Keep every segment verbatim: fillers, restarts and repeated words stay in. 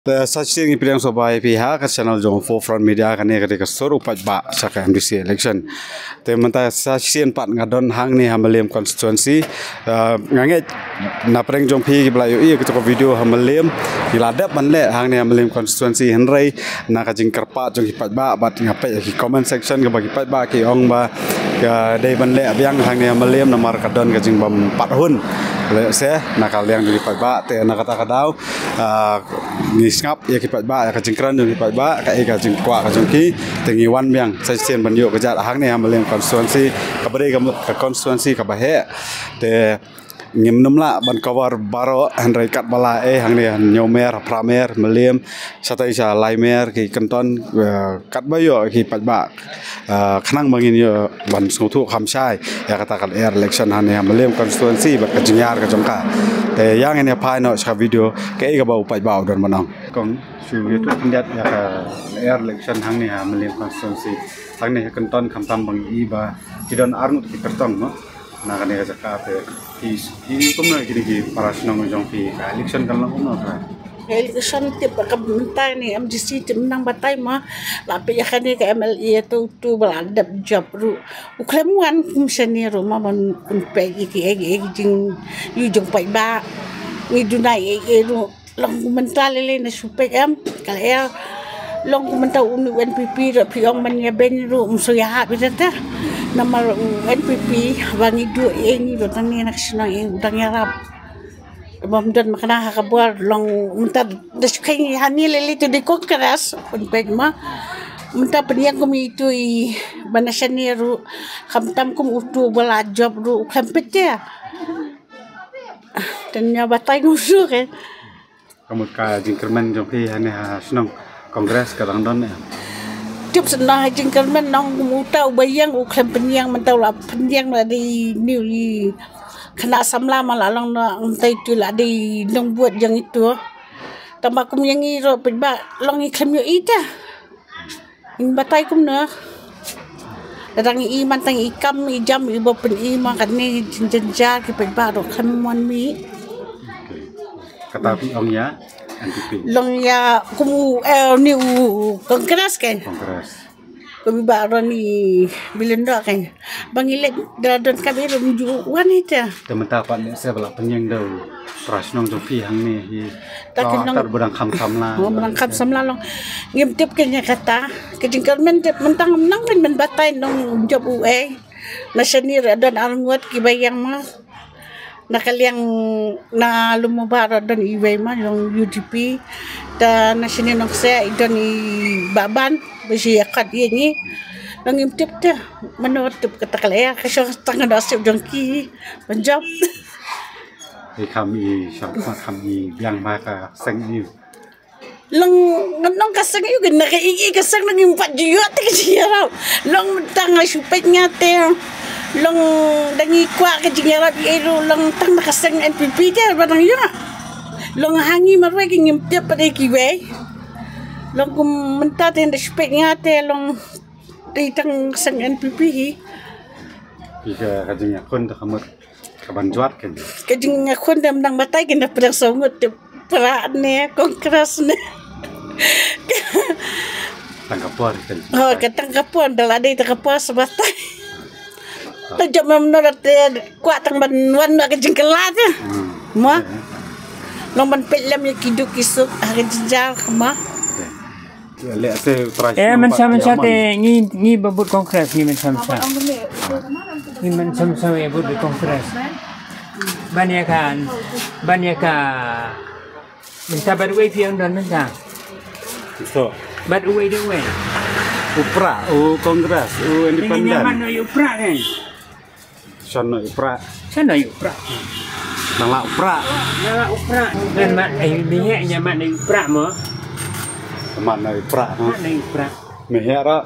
Te sa shisien ngi pdiang sngewbha ïa phi ha ka channel jong Forefront Media. Kane ka dei ka sur u paidbah sha ka M D C election. Te mynta sa shisien pat nga don hangne ha Mylliem constituency. Eh, nga ngeit na pdeng jong phi kiba la ïohi ïa kito ka video ha Mylliem, ngi la dep ban leh hangne ha Mylliem constituency, hynrei na ka jingkyrpad jong ki paidbah bad nga peit ïa ki comment section kaba ki paidbah ki ong ba ka dei ban leh biang hangne ha Mylliem namar ka don ka jingbym pat hun, lehse na ka liang jong ki paidbah. Te na kata ka daw, ah, ngi sngap ïa ki paidbah, ïa ka jingkren jong ki paidbah, kaei ka jingkwah ka jong ki. Te ngi wan biang sa shisien ban ïoh kjat hangne ha Mylliem constituency, kaba dei ka, ka constituency kaba heh. Te ngim nym lah ban cover baroh, hynrei katba lah, eh, hangne Hynñiewmer, Phramer, Mylliem, shatai sha Laimer, ki Kynton, eh, katba ïoh ki paidbah, eh, khnang ba ngin ïoh ban sngewthuh kham shai ïa kata ka lyer election hangne ha Mylliem constituency bad ka jingïar ka jong ka. Te ïa ngin ïa phai noh sha ka video, kaei kaba u paidbah u don ban ong. Kong, shu ïathuh khyndiat ïa ka lyer election hangne ha Mylliem constituency. Hangne ha Kynton khamtam ba ngi i ba ki don arngut ki kyrtong, no? Na kane ka jaka te phi, phi kumno kine ki para shnong jong phi, ka election kan long kumno ka? Ka election tip ka mynta ne M D C tip nang batai ma, la phi ïa kane ka M L A tu tu ba la dep jop ruh. U khlem wan kum shane ruh ma ban pynpeit ïa ki ei ei jingïohi jong paidbah. Ngi duna ei ei ruh. Long mynta lei na shu peit em, ka lyer. Long mynta u N P P ruh phi ong ban ïa beiñ ruh, um shu ïahap ïa kata. Namar u N P P ba ngi duh ïa ngi ruh tang ne na ka shnong ïa u dang ïarap. Bym don makna ha ka bor, long mynta da shu kheiñ hangne lei lei tu dei Congress, pynpeit ma. Mynta pynïeng kum itu i ba na shane ruh, khamtam kum utu ba la jop ruh, u khlem peit te. Tang ïa batai ngusuk eh. Ka mut ka jingkyrmen jong phi hangne ha shnong Congress ka dang don ne? Tip sngewbha ha jingkyrmen nong kum uta uba ïeng u khlem pynïeng mynta u la pynïeng la dei ne u i khynnah samla ma la long na mynta itu la dei nongbud jong itu. Tangba kum ïa ngi ruh peit ba long i khlem ïohi te. Ngin batai kumno. Lada ngi i man tang i kam i jam i ba pyni ma kane jynjar ki paidbah ruh khlem mon mih. Kata phi ong ïa N P P. Long ïa kum u, eh, ni u Congress kan. Congress. Kum i ba ron i Bill Lyngdoh kan. Ba ngi leit da don ka biru mynjur wan ita. Te mynta pat lehse ba la pynïeng da u para shnong jong phi hangne hi. Ta ki nong ba dang kham samla. Oh, ba dang kham samla long. Ngim tip kane kata. Ka jingkyrmen tip mynta ngam nang pyn mynbatai nongjop u ei. Na shane ruh don arngut kiba ïeng ma. Na ka liang na Lum Bah ruh don iwei ma long U D P. Ta na shane nongse i don i Bah Ban. Ba shi ïa kat ïa ngi. Nang ngim tip te. Mano tip kata ka lyer ka shong tang da sip jong ki. Ban jop. I kham i shong kham i biang ma ka seng i. Long ngan long ka seng i kan na ka i i ka seng long ngim pat ju ïoh te ka jingïarap. Long tang la shu peit nga te. Long dang i kwah ka jingïarap i ruh long tang na ka seng N P P te ba dang ïoh. Long ha ngi marwei ki ngim tip pat ïa kiwei. Long kum mynta te da shu peit nga te long Dei tang seng N P P hi. Ïa ka jingïakhun te ka mut ka ban jwat kan. Ka jingïakhun te mynta batai kan da pdeng sawut te pra ne Congress ne. Tang ka por kan. Oh, ka tang ka por da la dei tang ka por sa batai. Ta jop mem no da te kwah tang ban wan na ka jingkylla te. Hmm. Mo. Long ban peit lem ïa ki duk ki suk ha ka jingjar ka ma. Eh, mynta mynta te ngi ngi ba bud Congress ngi mynta mynta. Ngi mynta mynta ïa bud Congress. Ban ïa kan ban ïa ka mynta bad uwei phi ong don mynta. So. Bad uwei de uwei. U Prah, u Congress, u independent. Nyaman u Prah kan. Shan no u Prah. Shan no u Prah. Nang la u Prah. Nang la u Prah. Ngan mat ai mi he nya mat no u Prah mo. Mat no u Prah mo. Mat no u Prah. Mi he ra.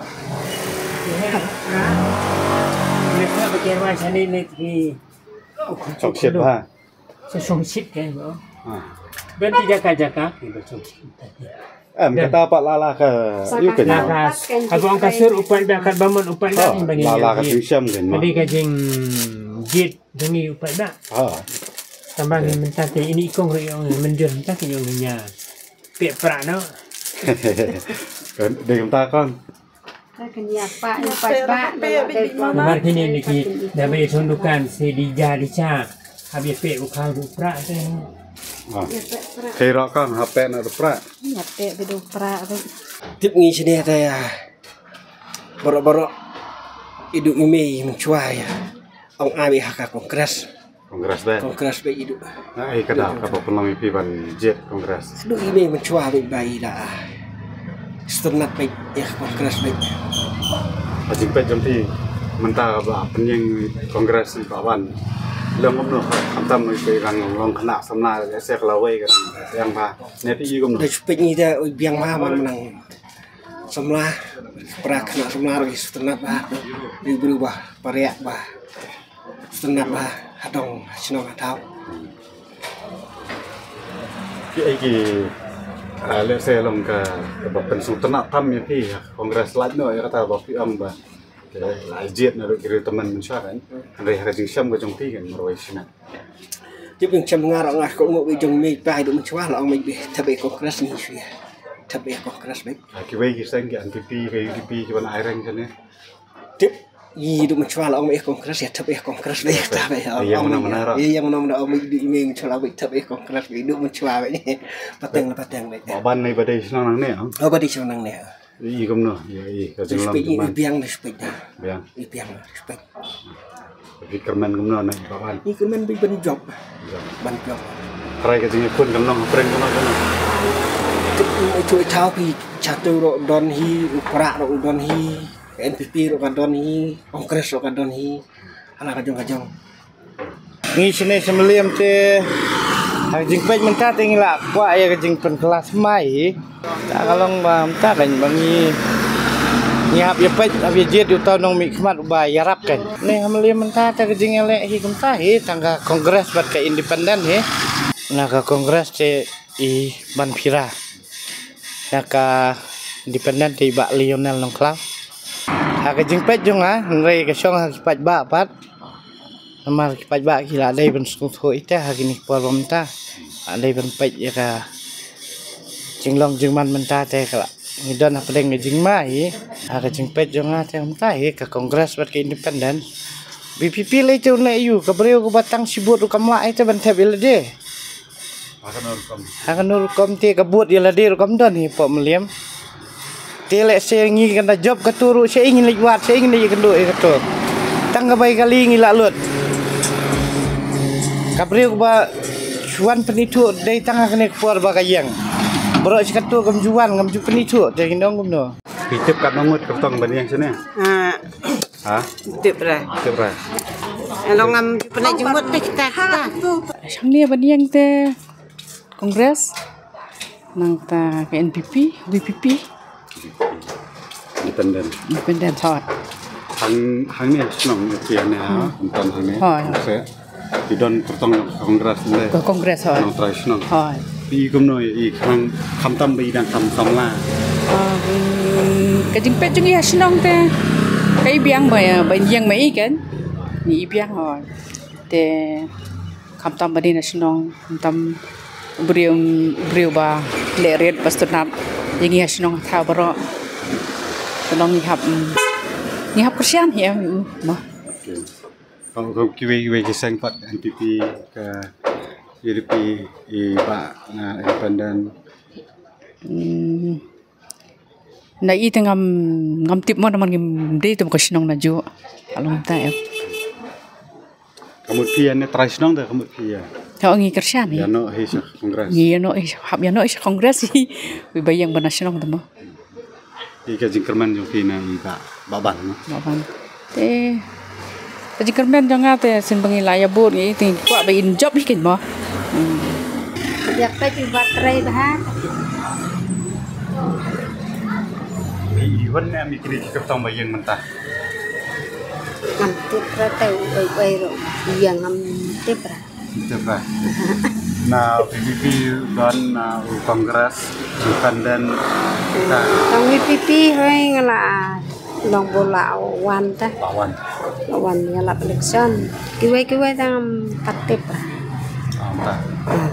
Mi he ra u Prah. Mi he ba ke ra shan ni ni. Chok shit ha. Sa song shit kan bo. Ah. Ban ti jaka jaka kan bo song shit. Em kata pat lala ka yu kan. Lala ka abang kasur upan dah kat baman upan dah ni bagi. Lala ka sing siam kan. Tadi ka jing jit dangi upan dah. Ah. Tambah ni mentah te ini ikong ri ong menjun mentah ke ong nya. Pek prak no. Kan dei kumta kan. Namar kine ni ki da ba ïa shon dukan se di ja di cha. Hap ïa pek u khaw du prak te. Ah. Khei rok kan hap pek na du prak. Ïa pek du prak. Tip ngi shane te ïa. Baroh baroh. Idu ngi mei mynchwa ïa. Ong ai ha ka Congress. Congress beit. Congress beit idu. Na ai ka daw ka ba pynlong ïa phi ban jied Congress. Idu i mei mynchwa beit ba i da. Stunat beit ïa Congress beit. Ba jingpeit jong phi mynta ba pynïeng Congress ba wan. Long kumno khamtam i phi rang long khynnah samla ïa se ka lawei ka rang biang ba. Ne phi i kumno. Da jingpeit ngi da biang ba ban nang. Samla, pra khynnah samla ruh i sngewtynnat bha, i briew ba, pariah ba, sngewtynnat bha, ha dong, ha shnong ha thaw. Ki ei ki, ah, lehse long ka, kaba pynsngewtynnat tam ïa phi, ha Congress lait noh ïa kata ba phi ong ba, ka la jied na ruh ki riew tymmen mynshuwa kan, hynrei ha ka jingshem ka jong phi kan, marwei shnat. Tip ïa ka jingshem nga ruh nga kohnguh ïa jong mei pa ïa u mynshuwa la ong mei ba thep ïa Congress ngi shu ïa. Thep ïa Congress mei. Ah, kiwei ki seng ki N P P, ki U D P, ki ban ai reng shane. Tip ïa u mynshuwa la ong mei Congress ïa thep ïa Congress mei. Thep ïa. Ïa ong mano mei mano ruh. Ïa ong mano mano ong mei ïa u mynshuwa la mei thep ïa Congress mei ïa u mynshuwa mei. Pateng la pateng mei. Ba ban nei ba dei shnong nangne, ah? Oh, ba dei shnong nangne. I kumno, ïa i ka jinglong. Respect, i biang respect da. Biang. I biang respect. Phi kyrmen kumno na i ba wan. I kyrmen beit ban jop. Jop. Ban jop. Trai ka jingïakhun kan long hapdeng kumno kumno. Tip i tu i thaw phi chatu ruh don hi, u prak ruh don hi, N P P ruh ka don hi, Congress ruh ka don hi. Hala ka jong ka jong. Ngi shane sha Mylliem te ha ka jingpeit mynta te ngi la kwah ïa ka jingpynkylla thymmai hi. Ta ka long ba mynta kan ba ngi, ngi hap ïa peit hap ïa jied ïa uta u nongmihkhmat uba ïarap kan. Ne ha Mylliem mynta te ka jingïaleh hi kumta hi tang ka Congress bad ka Independent hi. Na ka Congress te i Ban Phira. Na ka Independent te i Bah Lionel Nongkhlaw. Ha ka jingpeit jong nga hynrei ka shong ha ki paidbah pat. Namar ki paidbah ki la dei ban sngewthuh ïa kata ha kine ki por ba mynta. La dei ban peit ïa ka jinglong jingman mynta te ka la ngi don hapdeng ka jingma hi. Ha ka jingpeit jong nga te mynta hi ka Congress bad ka Independent. V P P lei te u ne ïu ka briew kaba tang shi vote ruh kam lah ïa te ban thep ïa lade. Ha kano rukom te ka vote ïa lade ruh kam don hi hapoh Mylliem. Te lehse ngi kan da jop katu ruh sha ïing ngi leit wad sha ïing ngi leit ïakynduh ïa katu. Tang ka bai kali ngi la lut. Ka briew kaba shu wan pynithuh dei tang ha kane ka por ba ka ïeng. Baroh shi katu kam ju wan kam ju pynithuh te ngi ong kumno. Phi tip katno ngut kyrtong ban ïeng shane? Ah. Ha? Tip ra. Tip ra. Alo ngam ju pynlait jingmut te kita kita. Shane ban ïeng te Congress. Nangta ka N P P, V P P. Independent. Independent hoi. Hang hangne shnong ïa ne ha, hmm, Independent hangne. Hoi. Ki don kyrtong Congress ne. Ka Congress hoi. Nang trai shnong. Hoi. I kumno i khang khamtam ba i dang kham samla. Ah, hmm, ka jingpeit jong i ha shnong te. Ka i biang ba ïa, ba ïeng ma i kan. Ni i biang hoi. Te khamtam ba dei na shnong, khamtam briew, briew ba leh rit ba sngewtynnat ïa ngi ha shnong ha thaw baroh. Te long ngi hap, ngi hap kyrshan hi em, mo. Ka, ka kiwei kiwei ki seng pat N P P ka U D P i ba na Independent. Hmm. Na i te ngam, ngam tip mo namar ngim dei te mo ka shnong na ju. Along ta em. Ka mut phi ne trai shnong te ka mut phi ïa. Ka ong ngi kyrshan hi. Ïa no hi sha Congress. Ngi ïa no hi hap ïa no hi sha Congress hi. Wi ba ïeng ba na shnong te mo. I ka jingkyrmen jong phi na i ba, ba ban no. Ba ban. Te ka jingkyrmen jong nga te shen ba ngi la ïa bud ngi te ngi kwah ba in jop hi kin mo. Hmm. Ïa ka jingbat trai bha. I wan ne mi kini ki kyrtong ba ïeng mynta. Ngam tip ra te u ei ei ro ïa ngam tip ra. Tip ra. Na V P P don na u Congress, Independent. Tang V P P hoi nga la long bo la wan ta. La wan. La wan nga la election. Kiwei kiwei tang pat tip ra. Ah, ta. Ah.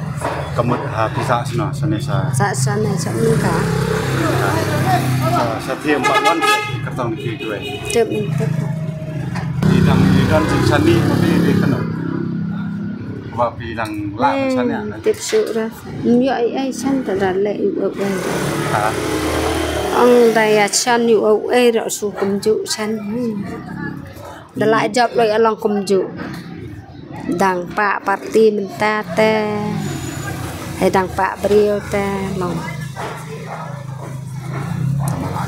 Ka mut ha phi sah shano, shane sha. Sah shane sha Mynta. Sa sa thiam pat wan kyrtong ki kiwei. Tip tip. Phi dang phi don jingshani ma phi dei kano. Ba phi dang lah shane. Tip shuh ra. Ym ïoh ei ei shan ta da leh ïoh ei. Ha. Ong da ïa shan ïoh ei ra shu kumjuh shan. Da lah jop leh along kumjuh. Dang pah parti mynta te. Hei dang pah briew te long.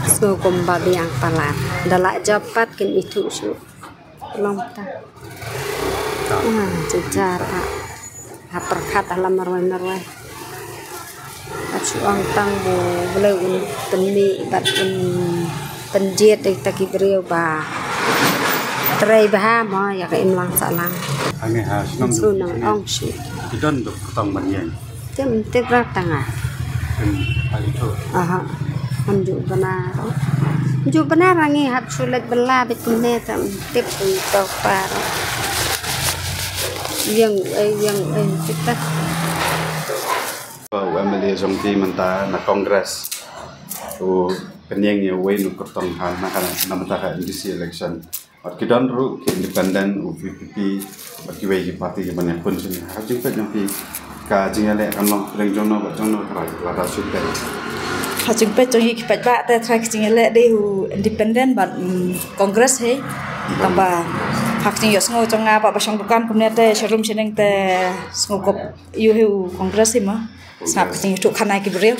Sngew kumba biang palat. Da lah jop pat kin ithuh shuh. Long ta. Ah, jynjar pat. Ha pyrkhat ha la marwei marwei. Bad shu ong tang ba u Blei un pynmih bad un pynjied ïa kita ki briew ba trei bha mo ïa ka imlang sahlang. Hangne ha shnong. Shu nang ong shu. Ki don dok tong ban ïeng. Te ym tip ra tang ah. Ym, ha ithuh. Aha. Ym ju bna ro. Ym ju bna ra ngi hap shu leit bylla beit kumne te ym tip ym tip pa ro. Ïeng ei ïeng ei tip ta. U M L A jong phi mynta na Congress u pynïeng ïa uwei u kyrtong ha na ka na mynta ka M D C election. Bad ki don ruh ki independent, u V P P bad kiwei ki party ki ban ïakhun shane. Ha ka jingpeit jong phi ka jingïaleh kan long hapdeng jong no bad jong no, trai lada shu peit. Ha ka jingpeit jong ngi ki paidbah te trai ka jingïaleh dei u independent bad, mm, Congress hi. Tangba ha ka jingïohsngew jong nga ba ba shong dukan kumne te sharum shaneng te sngewkop ïoh hi u Congress hi ma. Sngap ka jingïathuh khana ki briew.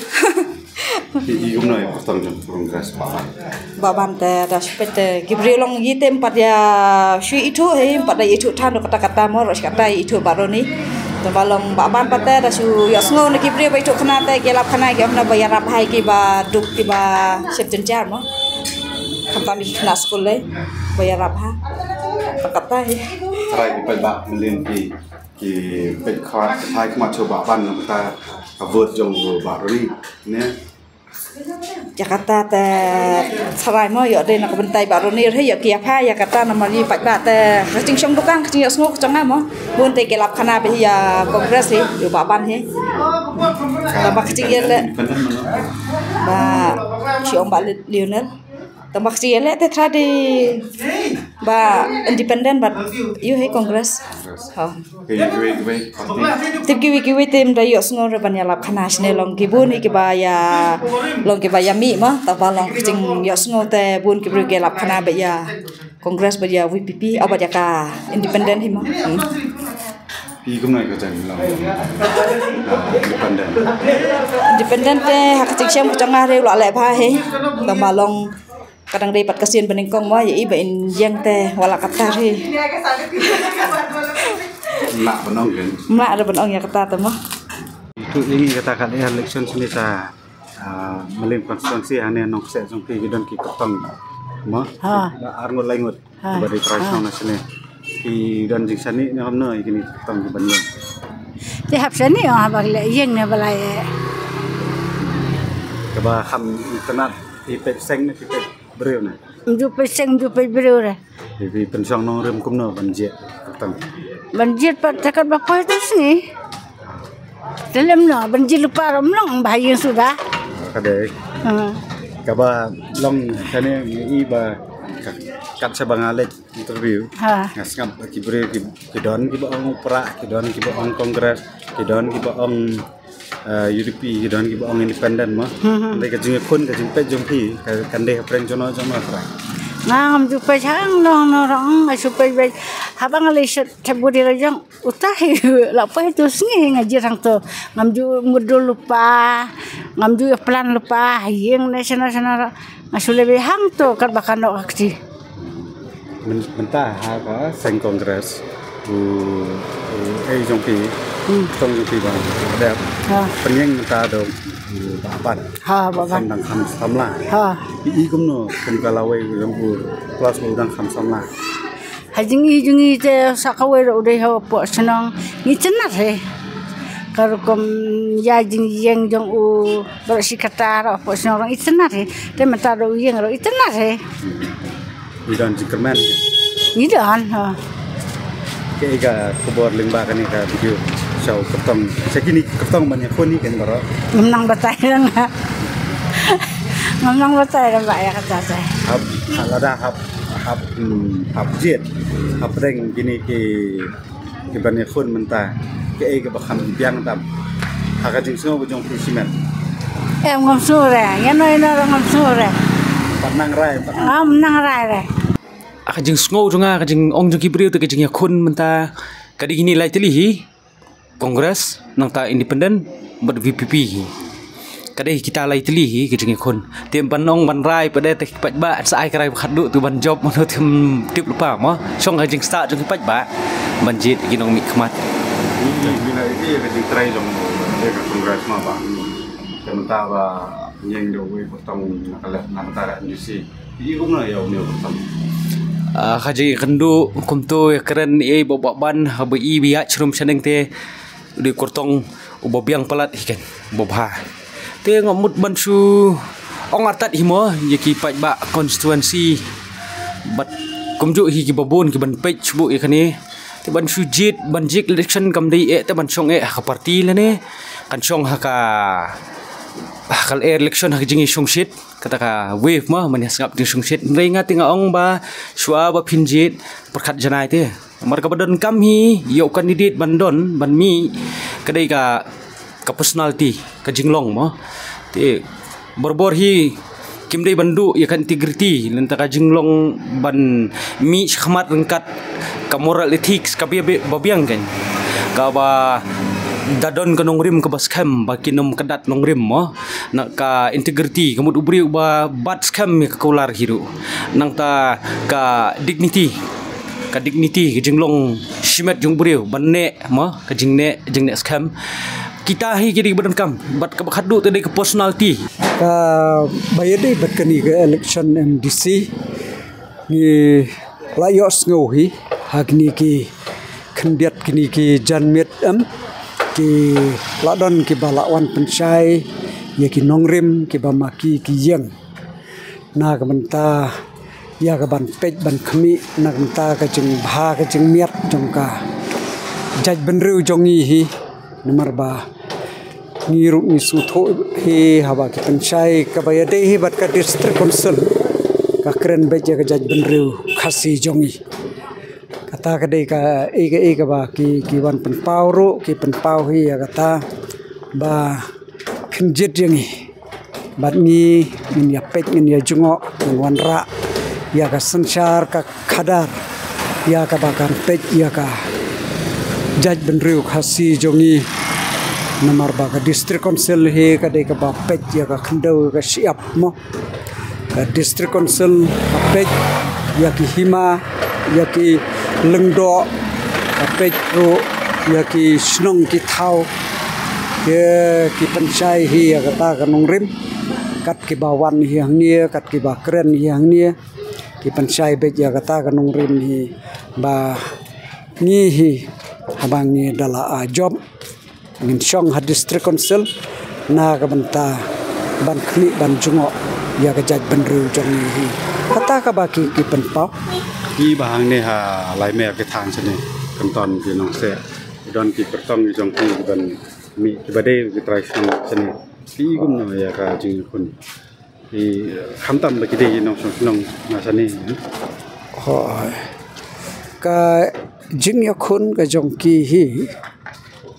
Phi i kumno ïa ka kyrtong jong Congress Bah Ban? Bah Ban te da shu peit te ki briew long ïa te ym pat ïa shu ithuh hi, ym pat da ithuh than ruh kata kata mo, ruh shi katta ithuh Bah Ronnie. Te ba long Bah Ban pat te da shu ïohsngew na ki briew ba ithuh khana te ki lap khana ki ong na ba ïarap bha ïa ki ba duk ki ba shep jynjar mo. Khamtam ïa ki khynnah skul lei ba ïarap bha. Kata kata hi. Trai ki paidbah mlien ki Ki peit khmat, ki phai khmat sha u Bah Ban na bynta ka vote jong u Bah Ronnie ne. Ïa kata te tharai mo ïoh dei na ka bynta i Bah Ronnie re ïoh ki ïa pha ïa kata namar ïa paidbah te ka jingshong dukan ka jingïohsngew ka jong nga mo. Bun te ki lap khana ba hi ïa Congress hi ïa u Bah Ban hi. Tangba ka jingïaleh ba shi ong Bah Lionel. Tangba ka jingïaleh te tharai dei ba independent bad ïoh hi Congress. Ha. Tip kiwei kiwei te ym da ïohsngew re ban ïalap khana shane long ki bun hi kiba ïa long kiba ïa mih mo tangba long ka jingïohsngew te bun ki briew ki ïalap khana ba ïa Congress ba ïa V P P, ah, ba ïa ka independent hi mo. Hmm. Phi kumno ka jingïalap independent? Independent te ha ka jingshem ka jong nga re u la leh bha hi. Tangba long Ka dang dei pat ka sien banyngkong mo ïa i ba in ïeng te wat la katta hi. Mlak ban ong kan. Mlak re ban ong ïa kata te mo. Itu ïa ngi kata ka election sini sa, ah, Mylliem constituency hangne Nongkseh jong phi ki don ki kyrtong mo. Ha. Ar ngut lai ngut. Ha. Ba dei trai shnong na sini. Ki don jingshani ne kumno ïa kini ki kyrtong ki ban ïeng. Te hap shani ong haba leh ïeng ne ba lai. Kaba kham itynnad ki peit seng ne ki peit briew ne. Ym ju peit seng, ym ju peit briew re. Phi, phi pynshong nongrim kumno ban jied kyrtong? Ban jied pat te kat ba poi tu sngi. Te lem no ban jied lypa ram long ba ha ïing suda. Ka dei. Ha. Kaba long kane ngi i ba ka, kat shaba nga leit interview. Ha. Nga sngap ba ki briew ki, ki don kiba ong u Prah, ki don kiba ong Congress, ki don kiba ong eh, U D P, ki don kiba ong independent mo. Hmm, hmm. Hynrei ka jingïakhun, ka jingpeit jong phi ka, kan dei hapdeng jong no jong no trai. Nga ngam ju peit hangno hangno ruh, nga shu peit beit haba nga leit sha Thep Buri la jong uta hi la poi tu sngi nga jied hangto. Ngam ju mudui lypa, ngam ju ïa plan lypa ha ïing ne shano shano ruh. Nga shu leit beit hangto katba ka noh ka kti. Myn-, mynta ha ka seng Congress u, u, eh, jong phi, hmm, kyrtong jong phi ba dep. Ha. Pynïeng mynta da u Bah Ban. Ha, Bah Ban. Dang kham samla. Ha. I, i kumno kum ka lawei jong u plus u dang kham samla. Ha jingïohi jong ngi te sa kawei ruh u dei hapoh shnong ngi tynnad hi. Ka rukom ïa jingïeng jong u baroh shi katta ruh hapoh shnong ruh ngi tynnad hi. Te mynta ruh u ïeng ruh ngi tynnad hi. Ngi don jingkyrmen. Ngi don, ha. Kaei ka khubor lyngba kane ka video? Chau kyrtong, sa kini kyrtong ban ïakhun ïa ken baroh. Ngam nang batai lang. Ngam nang batai lang ba ïa kata sa. Hap, lada hap, hap, hmm, hap jied, hap reng kini ki, ki ban ïakhun mynta. Ki ei ki ba kham biang tam. Ha ka jingsngew ka jong phi shimet. Em ngam sngew re, ïa no ïa no ngam sngew re. Pat nang rai, pat nang. Ngam nang rai re. Ha ka jingsngew jong nga, ka jingong jong ki briew te ka jingïakhun mynta. Ka dei kini lai tylli hi. Congress, nangta Independent, bad V P P hi. Ka dei kita lai tylli hi ka jingïakhun. Te ban ong ban rai pat de te ki paidbah sa ai ka rai ba khatduh te ban jop mano te tip lypa mo. Shong ka jingstad jong ki paidbah ban jied ki nongmihkhmat. Ni ni na iti ka jingtrai jong ka Congress ma ba. Te mynta ba ïeng da uwei u kyrtong na ka leh na ka N D C. Ïa kumno ïa une u kyrtong? Ah, ka jingkynduh kumto ïa kren ei ba, ba ban haba i ba ïaid shrum shaneng te u dei u kyrtong uba biang palat hi ken, uba bha. Te nga mut ban shu ong artat hi mo ïa ki paidbah constituency bad kumjuh hi kiba bun kiban peit shuh ïa kane. Te ban shu jied, ban jied election kam dei eh te ban shong eh ha ka party lane kan shong ha ka, ha ka election ha ka jingïashongshit. Kata ka wave ma, man ïa sngap jingshongshit. Hynrei nga te nga ong ba shuwa ba phin jied pyrkhat janai te. Namar kaba donkam hi ïa u candidate ban don, ban mih, ka dei ka, ka personality, ka jinglong mo. Te barabor hi kim dei ban duh ïa ka integrity, lane ka jinglong ban mih shakhmat ryngkat ka moral ethics kaba, ba biang kan. Kaba da don ka nongrim kaba skhem ba kin ym kdat nongrim mo. Na ka integrity, ka mut u briew ba bat skhem ïa ka kular hi ruh. Nangta ka dignity, ka dignity, ka jinglong shimet jong u briew, ban neh mo, ka jingneh, jingneh skhem. Kita hi ki dei ba donkam, bad kaba khatduh te dei ka personality. Kaba ïadei bad kane ka election M D C, ngi la ïohsngew hi ha kine ki khyndiat kine ki janmiet em, ki la don kiba la wan pynshai ïa ki nongrim kiba ma ki ki ïeng na ka bynta ïa ka ban peit ban khmih na ka bynta ka jingbha ka jingmiat jong ka jaitbynriew jong ngi hi. Namar ba ngi ruh ngi sngewthuh hi haba ki pynshai kaba ïadei hi bad ka District Council, ka kren beit ïa ka jaitbynriew Khasi jong ngi. Kata ka dei ka, ïa ka, ïa kaba ki, ki wan pynpaw ruh, ki pynpaw hi ïa kata ba phin jied ïa ngi. Bad ngi ngin ïa peit, ngin ïa jngoh, ngin wanrah ïa ka synshar ka khadar ïa kaba kan peit ïa ka jaitbynriew Khasi jong ngi. Namar ba ka District Council hi ka dei kaba peit ïa ka khyndew ka shyiap mo. Ka District Council ka peit ïa ki hima, ïa ki lyngdoh, ka peit ruh ïa ki shnong ki thaw. Ki, ki pynshai hi ïa kata ka nongrim, kat kiba wan hi hangne, kat kiba kren hi hangne. Ki pynshai beit ïa kata ka nongrim hi ba ngi hi haba ngi da la, ah, jop ngin shong ha District Council na ka bynta ban khmih ban jngoh ïa ka jaitbynriew jong ngi hi. Kata kaba ki, ki pynpaw. Ki ba hangne ha Laimeh ki thang shane, Kynton ki Nongseh, don ki kyrtong ki jong ki ban mih kiba dei ki trai shnong shane. Ki kumno ïa ka jingïakhun? Ki khamtam ba ki dei ki nongshong shnong na shane. Hooid. Ka jingïakhun ka jong ki hi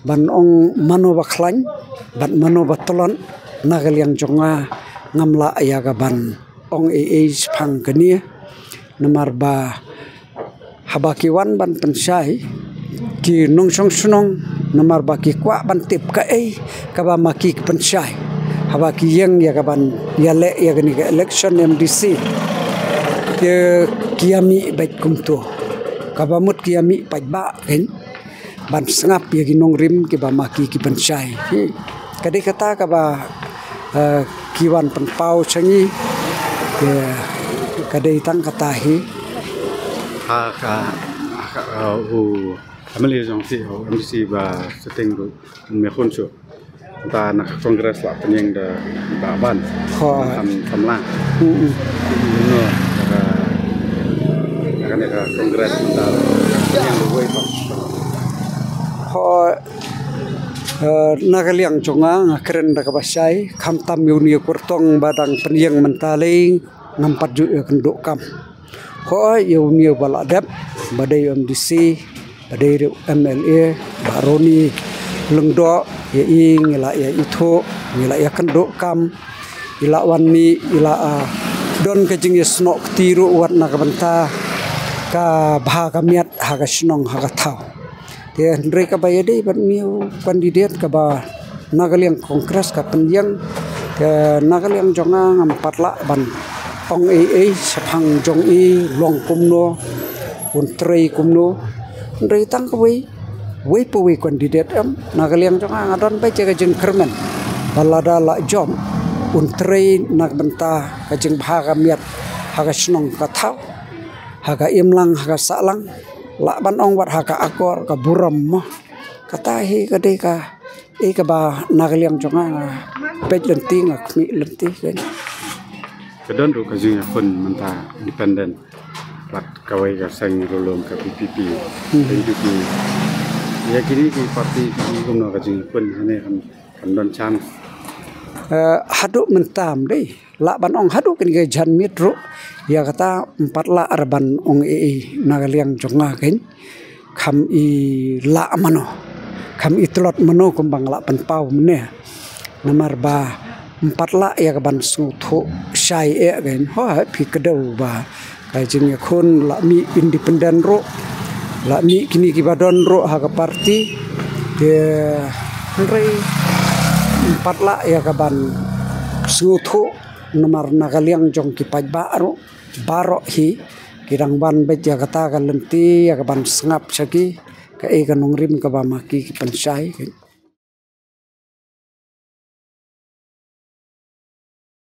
ban ong mano ba khlaiñ bad mano ba tlot, na ka liang jong nga ngam lah ïa ka ban ong ei ei shaphang kane. Namar ba haba ki wan ban pynshai ki nongshong shnong, namar ba ki kwah ban tip kaei kaba ma ki ki pynshai. Haba ki ïeng ïa ka ban ïaleh ïa kane ka election M D C, ki, ki ïa mih beit kumto. Kaba mut ki ïa mih paidbah kein ban sngap ïa ki nongrim kiba ma ki ki pynshai. Hi. Ka dei kata kaba, eh, ki wan pynpaw sha ngi. Ka, ka dei tang kata hi. Ha ka, ha ka, uh, u M L A jong phi, u M D C ba sitting ruh, me khun shu. Ta na ka Congress la pynïeng da, da ban. Hooid. Tam, tam lang. Mm, mm. No, ka, ka, ka Congress ta pynïeng da wei pa. Hooid. Eh, na ka liang jong nga nga kren da kaba shai, khamtam ïa une u kyrtong ba dang pynïeng mynta lei, ngam pat ju ïakynduh kam. Hooid, ïa une uba la dep, ba dei u M D C, ba dei ruh u M L A, Bah Ronnie Lyngdoh, ïa i ngi la ïa ithuh, ngi la ïakynduh kam, i la wan mih, i la, ah, don ka jingïasnoh kti ruh wat na ka bynta ka bha ka miat ha ka shnong ha ka thaw. Te hynrei kaba ïadei bad une u candidate kaba na ka liang Congress ka pynïeng, te na ka liang jong nga ngam pat lah ban ong ei ei shaphang jong i long kumno, un trei kumno. Hynrei tang kawei, wei pa wei candidate em, na ka liang jong nga nga don beit ïa ka jingkyrmen ba lada la jop, un trei na ka bynta ka jingbha ka miat ha ka shnong ka thaw, ha ka imlang ha ka sahlang, lah ban ong wat ha ka akor ka burom mo. Kata hi ka dei kaei kaba na ka liang jong nga nga peit lynti, nga khmih lynti. Ka don ruh ka jingïakhun mynta independent bad kawei ka seng ruh lum ka P P P. Hmm. N P P. Ïa kine ki party ki kumno ka jingïakhun hangne kan, kan don chance? Eh, haduh mynta ym dei. Lah ban ong haduh kane ka janmiet ruh, ïa kata ym pat lah ruh ban ong ei ei na ka liang jong nga kein. Kham i lah mano, kham i tlot mano kumba nga lah pynpaw mynne. Namar ba ym pat lah ïa ka ban sngewthuh shai eh kein. Hooid, phi kdew ba ka jingïakhun lah mih independent ruh, lah mih kine kiba don ruh ha ka party. Te hynrei ym pat lah ïa ka ban sngewthuh namar na ka liang jong ki paidbah ruh baroh hi ki dang wan beit ïa kata ka lynti ïa ka ban sngap sha ki kaei ka nongrim kaba ma ki ki pynshai.